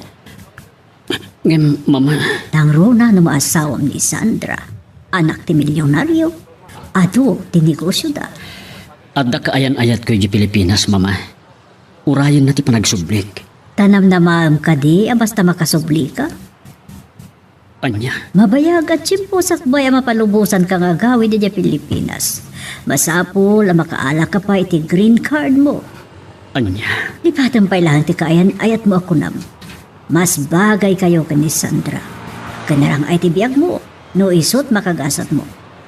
Ngem, mama. Nangruna no maasawam ni Sandra, anak ti milionario, adu ti negosyoda. Adda kaayan-ayatko idiay Pilipinas, mama. Urayenna ti panagsublik. Ta namnamaem kadi a basta makasublika? Ania? Mabayag a tiempo sakbay a mapalubosanka nga agawid idiay Pilipinas. Masapul a makaalaka pay iti green card mo. Ania? Lipatem pay laeng ti kaayan-ayatmo a kunam. Mas bagay kayo ken ni Sandra. Ken narang-ay ti biagmo, no isut makagasatmo.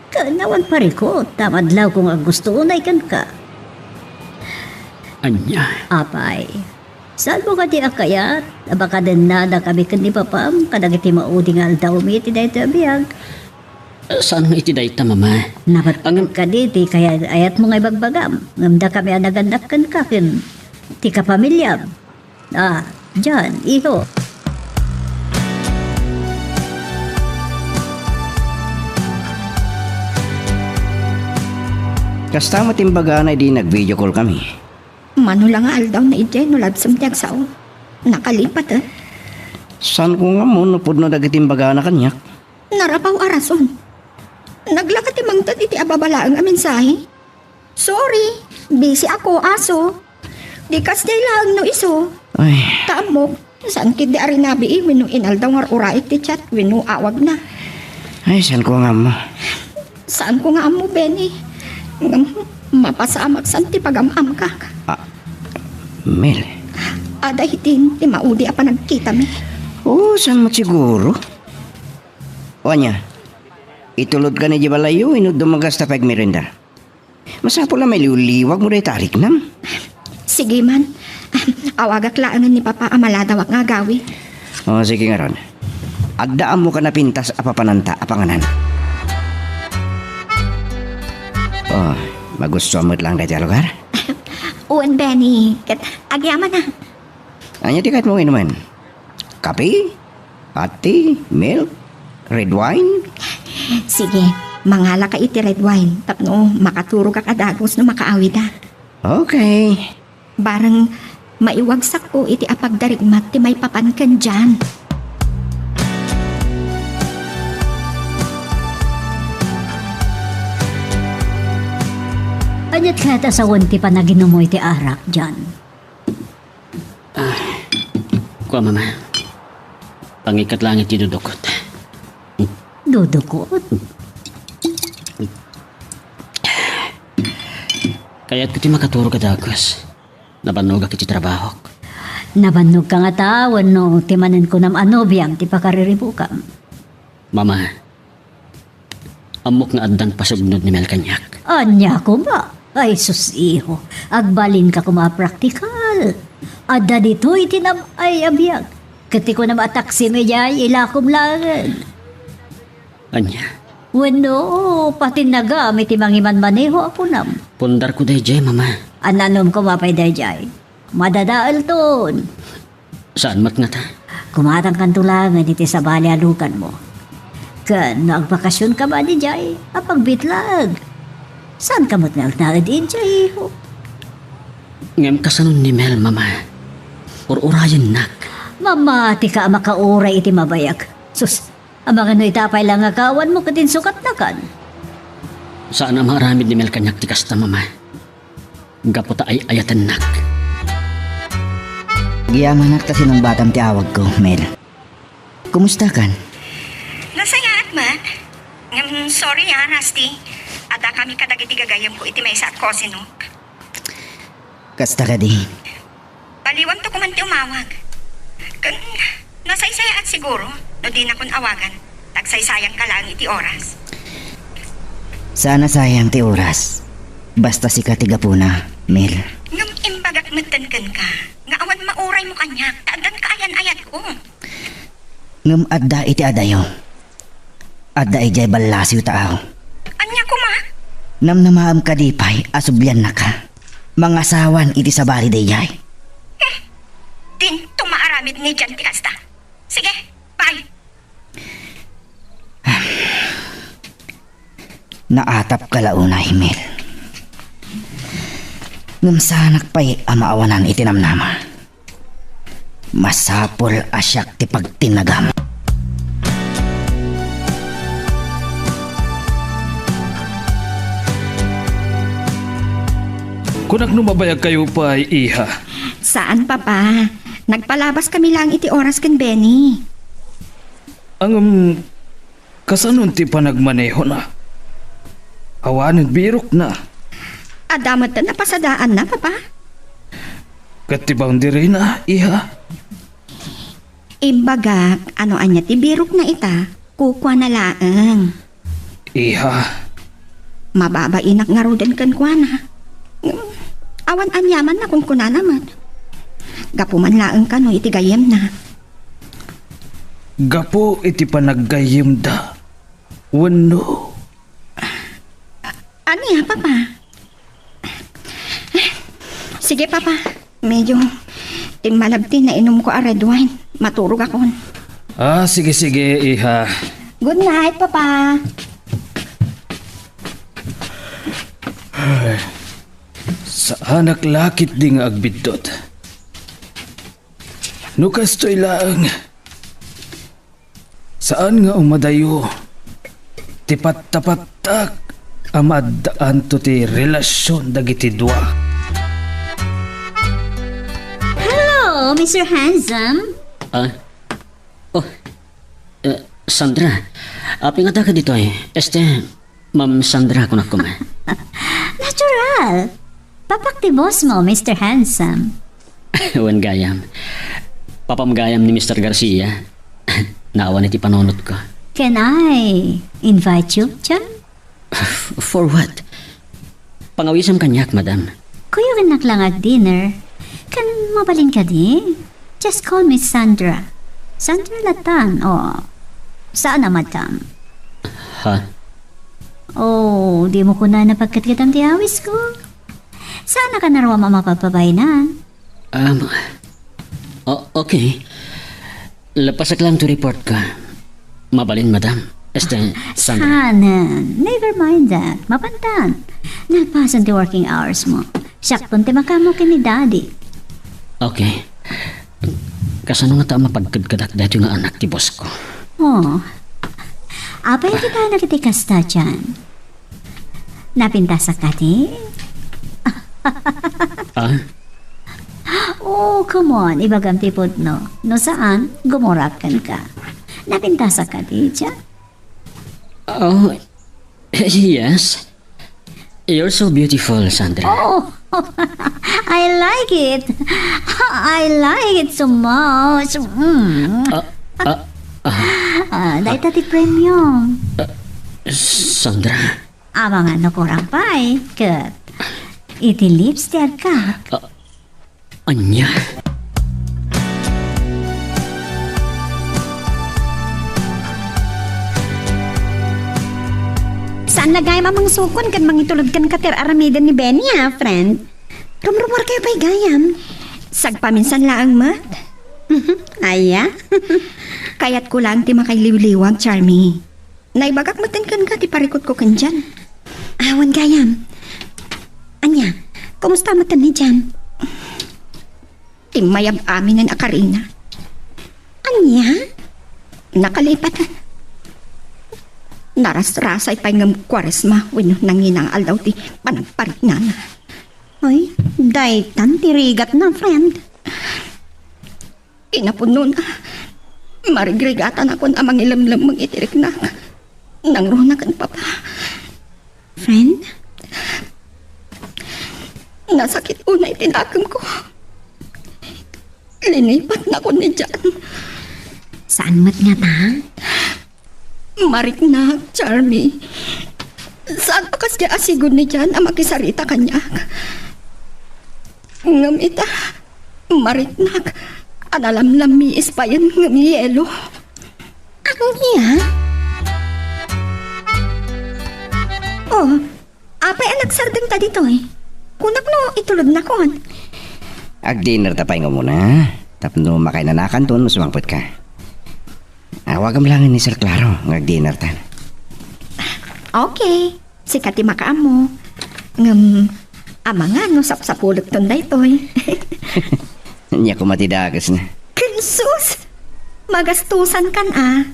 Ken awan parikut, ta madlawko nga agusto unay kenka. Ania? Apay, saanmo kadi a kayat a makadennadakami ken ni papam kadagiti maudi nga aldawmi iti daytoy a biag? Saan nga iti dayta, Mama? Nabat Angem- kadi ti kayat-ayatmo nga ibagbagam, ngem dakami a nagannak kenka ken ti kapamiliam. Ah, John, iho. Kasta met imbagana idi nag-video call kami. Mano la nga aldaw na idiay no labsem ti agsao? Nakalipat, eh. Saanko nga ammo no pudno dagiti imbagana kaniak. Narabaw a rason. Naglaka ti mangted iti ababa laeng a mensahe. Sorry, busy ako, aso. Di kasdiay laeng no isu. Ay. Ta ammok, saan ketdi a rinabii wenno inaldaw nga ur-uraek ti chat wenno awagna. Ay, saanko nga ammo. Saanko nga ammo, Benny. Ngem mapasamak saan ti pagam-amkak. Ah, Mel. Adda itin ti maudi a panagkitami. Oo, saan met siguro? O ania, itulodka idiay balayyo wenno dumagasta pay agmerienda? Masapul a mailiwliwagmo dayta a riknam. Sige man. Awagak laengen ni Papa a maladawak nga agawid. O, sige ngarud. Adda ammokan a pintas a papananta a panganan. O, magustuam met laeng daytoy a lugar? Wen, Benny. Ket agyamanak. Ania ti kayatmo nga inumen? Kape? Hot tea? Milk? Red wine? Sige, mangalaka iti red wine tapno makaturogak a dagus no makaawidak. Okay. Bareng maiwagsakko iti apagdarigmat ti maipapan ken John. Aniat kayat a sawen ti panaginumo iti arak, John? Ah, kua, Mama. Pangikkat laeng iti dudukot. Dudukot? Kayatko ti makaturog a dagus. Nabannogak iti trabahok. Nabannogka ngata wenno ti manen kunam a nobiam ti pakariribukam? Mama, ammok nga addan pasubnod ni Mel kaniak. Ania koma? Ay, sus, iho. Agbalinka koma a praktikal. Adda ditoy ti nab-ay a biag. Ket ti kunam a taksimi idiay, ilakom laengen. Ania? Wenno, patinnagam iti mangimanmaneho a kunam. Pundarko daydiay, Mama. Ananom koma pay daydiay. Madadaelton. Saan met ngata? Kumatangkanto laengen iti sabali a luganmo. Ken no agbakasionka man idiay, apagbitlag. Saanka met nga agnaed idiay, iho? Ngem kasano ni Mel, Mama? Ur-urayennak. Mamatika a makauray iti mabayag. Sus, amangan no ita pay la nga kawanmo ket insukatnakan. Saan a maaramid ni Mel kaniak ti kasta, Mama. Gapu ta ay-ayatennak. Agyamanak ta sinungbatam ti awagko, Mel. Kumustakan? Nasayaat met. Ngem sorry, ah, Rusty. Addakami kadagiti gagayyemko iti maysa a cousinok. Kasta kadi? Baliwanto koman ti umawag. Ken nasaysayaat siguro no dinakon awagan. Nagsaysayangka laeng iti oras. Saan a sayang ti oras. Basta sika ti gapuna, Mel. Ngem imbagak metten kenka nga awan mauraymo kaniak ta addan kaayan-ayatko. Ngem adda iti adayo. Adda idiay ballasiw ta aw. Ania koma? Namnamaem kadi pay a subliannaka? Mangasawan iti sabali daydiay. Hmm. Dinto maaramid ni Jan ti kasta. Sige, bye. Naatapka la unay, Mel. Ngem saanak pay a maawanan iti namnama. Masapul a siak ti pagtinnagam. Kunak no mabayagkayo pay, iha. Saan, Papa. Nagpalabas kami lang iti oras ken Benny. Ngem, kasano ti panagmanehona? Awanen birokna. Adda met napasadaanna, Papa. Ket ti boundary na, iha? Imbagak, ano ania ti birokna ita, kukuana laeng. Iha. Mababainak ngaruden kenkuana. Awan aniaman a kunkunana met. Gapu man laeng kano iti gayyemna. Gapu iti panaggayyemda. Wenno. Ania, Papa? Sige, Papa. Medyo timmalab ti nainumko a red wine. Maturogakon. Ah, sige, sige, iha. Good night, Papa. Ay, saanak la ketdi nga agbiddut. No kastoy laeng, saan nga umadayo ti pattapattak a maaddaanto ti relasion dagiti dua. Hello, Mister Handsome. Ah? Oh, eh, Sandra, apay nga adda ka ditoy? Este, Ma'am Sandra, kunak koma. Natural. Papak ti boss mo, Mister Handsome. Wen gayam. Papam gayam ni Mister Garcia. Naawan iti panunotko. Can I invite you, John? For what? Pangawisam kaniak, madam. Kuyogennak la nga ag-dinner. Ken mabalin kadi? Just call me Sandra. Sandra latan, o. Saan a madam? Ha? O, dimo kunana pagkatkatam ti awisko? Saan a kanaruam a mapagbabaynan? Um, o-, okay. Lapasak lang to report ka. Mabalin, madam. Este, Sandra. Sanen, never mind that. Mapantan. Nalpasan ti working hours mo. Siakton ti makaammo ken ni Daddy. Okay. Kasano ngata a mapagkedkedak daytoy nga anak ti boss ko? Oh. Apay ti kayana iti kasta, John? Napintasak kadi? Ah? Oh, come on, ibagam ti pudno. No saan, gumurak kenka. Napintasak kadi, John? Oh, yes. You're so beautiful, Sandra. Oh, I like it. I like it so much. Mm. Ah, ah, ah. Ah, dayta ti premium. Ah, Sandra. Amangan no kurang pay, ket iti lips ti agkak. Ah, ania? Saan la gayam a mangsukon ken mangitulod kenka ti ar-aramiden ni Benny, a, friend? Rumrumuar kayo pay gayam. Sagpaminsan laeng met. Aya? Kayatko laeng ti makailiwliwag, Charmy. Naibagak metten kenka ti parikutko ken Jan. Awan gayam. Ania, kumusta metten ni Jan? Timmayab aminen a karina. Ania? Nakalipat. Narasrasay pay ngem Kuaresma wenno nangina nga aldaw ti panagpariknana. Ay, daytan ti rigatna, friend. Kinapudnona, marigrigatanakon a mangilemlemmeng iti riknak. Nangruna ken Papa. Friend? Nasakit unay ti dakemko. Linipatnakon ni Jan. Saan met ngata? Mariknak, Charmy. Saan a kasdiay a sigud ni Jan a makisarita kaniak. Ngem ita, mariknak a nalamlammiis payen ngem yelo. Ania? Oh, apay a nagsardengta ditoy? Kunak no itulodnakon. Agdinerta pay nga umuna, tapno makainanakanton no sumangpetka. Awagam laengen ni Sir Claro nga agdinertan. Okay. Sika ti makaammo. Ngem, amangan no sapsapulekton daytoy. Ania koma ti dakesna? Ken sus! Magastusankan a.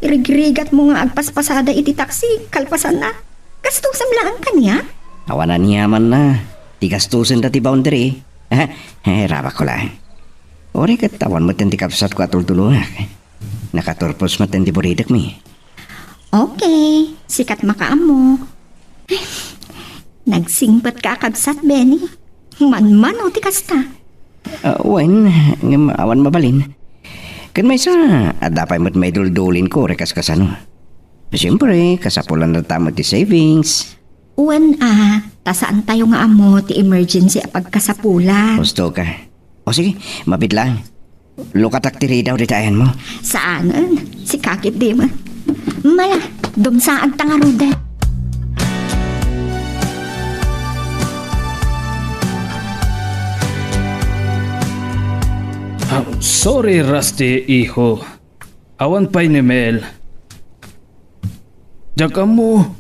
Irigrigatmo nga agpaspasada iti taksi, kalpasanna. Gastusem laeng kaniak? Awan aniamanna. Ti gastusenda ti boundary. Eh, rabakko laeng. Uray ket awan metten ti kabsatko a tultulongak. Nakaturpos metten ti buridekmi. Okay, sikat makaammo. Nagsingpetka a kabsat, Benny. Manmano ti kasta. Ah, wen, ngem awan mabalin. Ken maysa, adda pay met maiduldulinko, re, kas kasano. Siempre, kasapulan ta met ti savings. Wen, ah, ta saantayo nga ammo ti emergency a pagkasapulan. Husto ka. O sige, mapit lang. Lukatak ti ridaw dita ayanmo. Saanen, sika ketdi met. Mala, dumsaagta ngaruden. Ah, sorry, Rusty, iho. Awan pay ni Mel. Diak ammo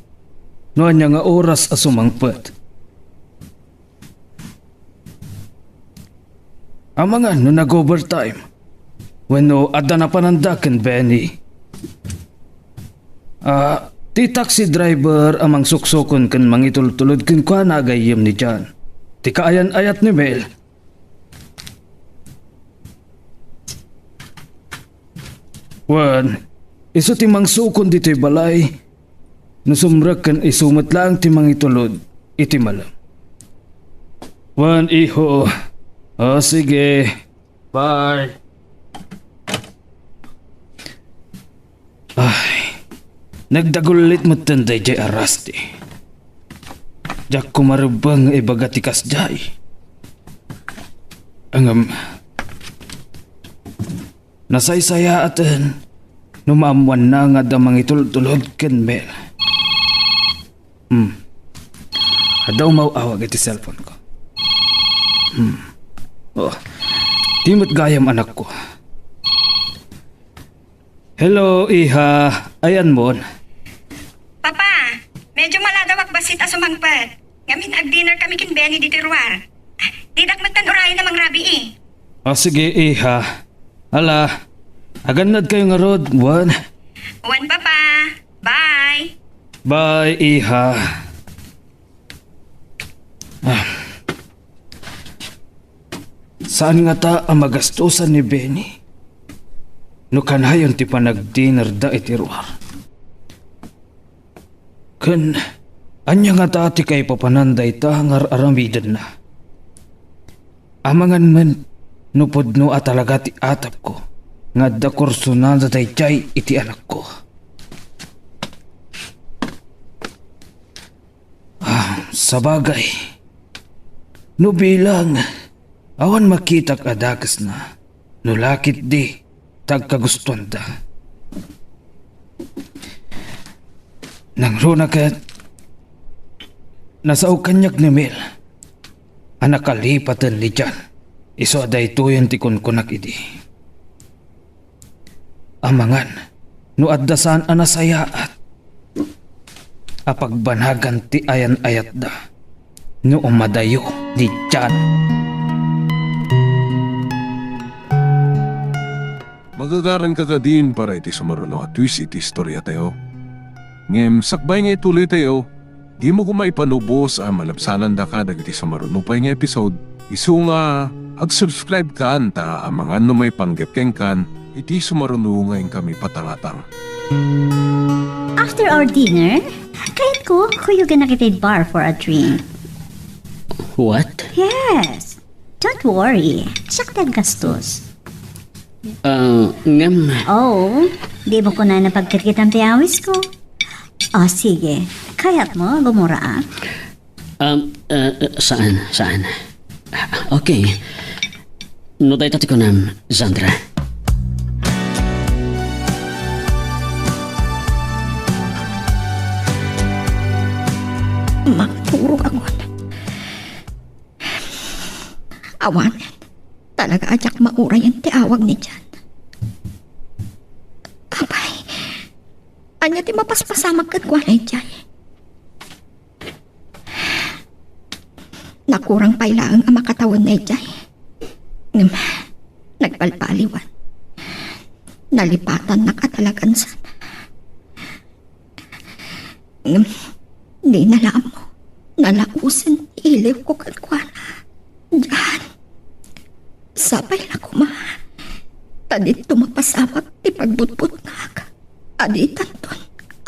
no ania nga oras a sumangpet. Amangan no nag-overtime wenno adda napananda ken Benny. Ah, ti taxi driver a mangsuksukon ken mangitultulod kenkuana a gayyem ni John. Ti kaayan-ayat ni Mel. Wen, isu ti mangsukon ditoy balay, no sumrek ken isu met laeng ti mangitulod iti malem. Wen, iho. O, sige. Bye. Ay, nagdagullit metten daydiay a Rusty. Diak kumarebbeng nga ibaga ti kasdiay. Ngem, nasaysayaaten no maammoanna nga adda mangitultulod ken Mel. Hmm. Adda umaw-awag iti cellphone ko. Hmm. Oh. Di met gayam anakko. Hello, iha. Ayanmon? Papa, medyo maladawak bassit a sumangpet. Ngamin, ag-dinner kami ken Benny ditoy ruar. Didak metten urayen a mangrabii. O, sige, iha. Ala, agannad kayo ngarud, wen. Wen, Papa. Bye. Bye, iha. Ah. Saan ngata a magastosan ni Benny no kanayon ti panagdinerda iti ruar? Ken ania ngata ti kaipapanan dayta nga ar-aramidenna? Amangan met no pudno a talaga ti atapko nga adda kursunada daydiay iti anakko. Ah, sabagay, no bilang, awan makitak a dakesna, no la ketdi, ta agkagustoanda. Nangruna ket, nasao kaniak ni Mel a nakalipaten ni John, isu a daytoyen ti kunkunak idi. Amangan no adda saan a nasayaat a pagbanagan ti ayan-ayatda no umadayo ni John. Magagaranka kadin para iti sumaruno a twist iti istoriatayo. Ngem sakbay nga ituloytayo, dimo koma ipanubos a malabsanandaka dagiti sumaruno pay nga episode, isu nga ag-subscribe kan ta amangan no maipanggep kenkan iti sumaruno nga inkami patangatang. After our dinner, kayatko kuyogannak iti bar for a drink. What? Yes. Don't worry. Siak ti aggastos. Ah, ngem. Oh, di mo kunana pagkitkitam ti awisko. Ah, sige. Kayatmo, gumuraak? Um, ah, saan, saan? Okay. No dayta ti kunam, Sandra. Mangturog ako. Awanen, talaga a diak maurayen ti awag ni John. Apay, ania ti mapaspasamak kenkuana idiay? Nakurang pay laeng a makatawenna idiay. Ngem, nagbalbaliwan. Nalipatannak a talagan sana. Ngem, dina la ammo. Nalaosen ti iliwko kenkuana. Dian, sapay la koma ta didto mapasamak ti pagbutbutngak a ditanton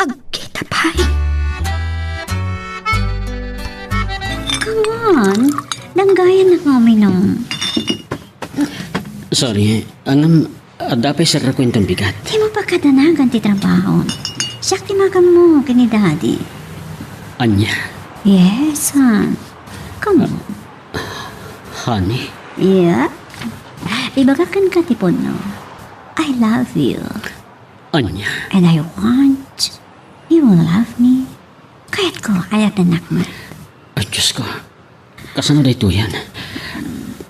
agkita pay. Anggayannak nga uminom. Sorry, ngem adda pay serrekuenton bigat. Dimo pagkadanagan ti trabaho. Siak ti magammo ken ni Daddy. Ania? Yes, hon. Come on. Honey? Yeah? Ibagak kenka ti pudno. I love you. Ania? And I want you will love me. Kayatko, kayatnak met. Ay, Diyos ko. Kasano daytoyen?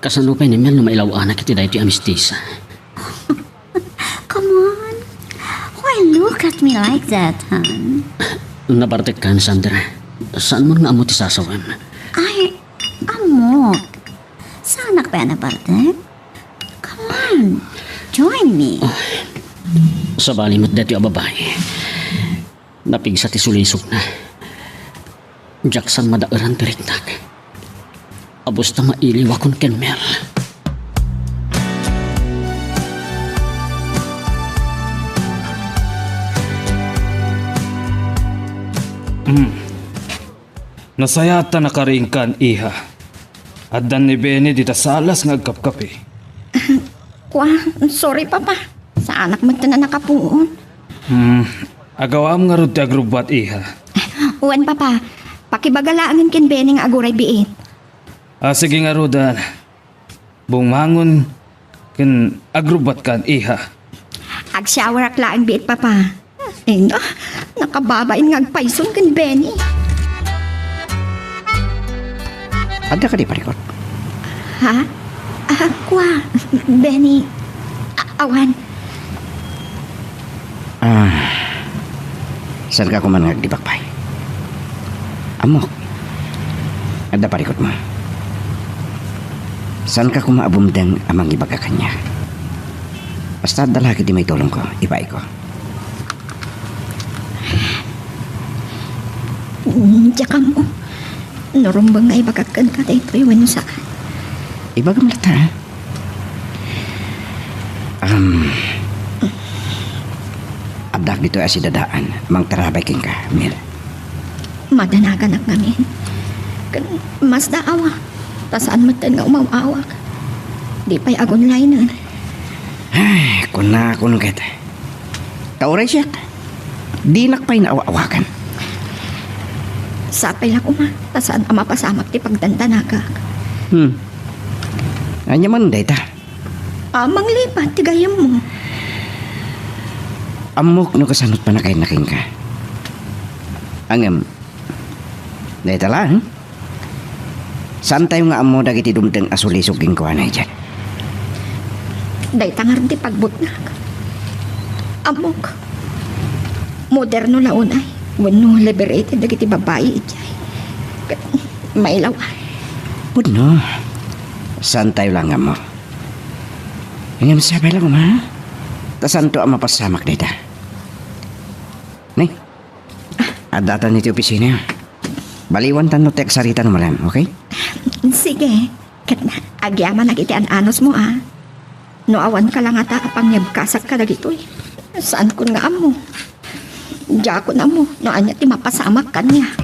Kasano pay ni Mel no mailaw-anak iti daytoy a mistisa? Come on. Why look at me like that, hon? Nabartekkan, Sandra. Saanmon nga ammo ti sasawem? Ay, ammok. Saanak pay a nabartek? Come on. Join me. Sabali met daytoy a babai. Napigsa ti sulisogna. Diak sa madaeran ti riknak. Abus ta mailiwakon ken Mel. Hmm. Nasayaat ta nakarinkan, iha. Addan ni Benny dita salas nga agkapkapi. Kua, sorry, Papa. Saanak met ti nakapuon. Hmm, agawam ngarud ti agrubbuat, iha. Wen, Papa. Pakibaga laengen ken Benny nga aguray biit. Ah, sige ngarud, ah. Bumangon ken agrubbuatkan, iha. Agshowerak laeng biit, Papa. Ay na, nakababain nga agpayson ken Benny. Adda kadi parikot? Ha? Ah, kua, Benny. A-, awan. Ah, saanka koma nga agdibakbay? Ammok, adda parikotmo. Saanka koma a bumteng a mangibaga kaniak? Basta adda la ketdi maitulongko, ibaiko. Diak ammo no rumbeng nga ibagak kenka daytoy wenno saan. Ibagam latta, ha? Um, addak ditoy a sidadaan, mangtarabay kenka, Mel. Madanaganak ngamin. Ken masdaawa, ta saan metten nga umaw-awak. Di pay agunlaynen. Ay, kunakon ket. Ta uray siak, dinak pay naaw-awagan. Sapay la koma, ta saan a mapasamak ti pagdandanagak. Hmm. Ania man dayta? A, manglipat ti gayyemmo. Ammok no kasano't pannakayenna kenka. Ngem, dayta laeng. Saantayo nga ammo dagiti dumteng a sulisog kenkuana idiay. Dayta ngarud ti pagbutngak. Ammok. Moderno la unay wenno liberated dagiti babbai idiay. Ket mailaw. Pudno. Saantayo la nga ammo. Ngem sapay la koma, ta saanto a mapasamak dayta. Ne? Addatan iti opisina. Baliwantan no ti agsarita no malem, okay? Sige. Ket agyamanak iti an-anusmo, a. No awanka la ngata a pangyabkasak kadagitoy, saankon nga ammo. Diakon ammo no ania ti mapasamak kaniak.